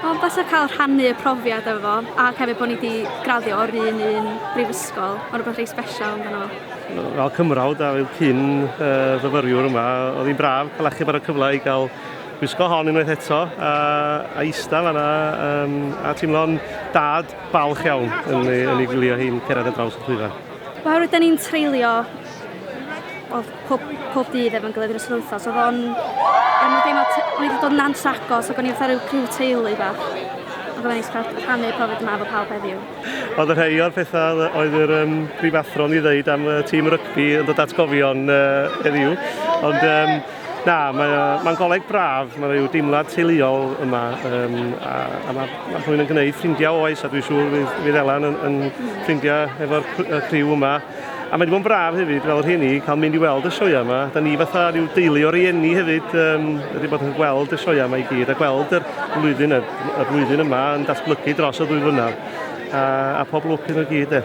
Mae'n bleser cael rhannu y profiad efo fo, ac hefyd bod ni wedi graddio o'r un un brifysgol. Mae'n rhywbeth reit special amdano fo. Fel cymrawd a fel cyn uh, fyfyriwr yma, oedd hi'n braf cael achub ar y cyfle i gael gwisgo hon unwaith eto a, a eista fanna um, a teimlo'n dad balch iawn yn ei, yn ei gwylio hi'n cerdded ar draws y llwyfan. Oherwydd da ni'n treulio wel, pob, pob dydd efo'n gilydd dros yr wythnos, oedd o'n... O'n i'n deimlo, o'n i wedi dod yn nant agos ac o'n i fatha rhyw criw teulu bach. Ac oedd o'n neis cael rhannu profiad yma efo pawb heddiw. Oedd y rhai o'r pethau oedd yr um, prifathro'n ei ddeud am y tîm rygbi yn dod atgofion uh, heddiw. Ond um, na, mae'n mae goleg braf, mae rhyw deimlad teuluol yma um, a, a mae, mae rhywun yn gwneud ffrindiau oes a dwi'n siŵr fydd, fydd Elan yn, yn ffrindiau efo'r criw yma. A mae wedi bod yn braf hefyd, fel rhieni, cael mynd i weld y sioeau yma. Da ni fatha rhyw deulu o rieni hefyd um, wedi bod yn gweld y sioeau yma i gyd a gweld yr flwyddyn, y, y flwyddyn yma yn datblygu dros y ddwy flynedd. A, a pob lwc iddyn nhw gyd, de.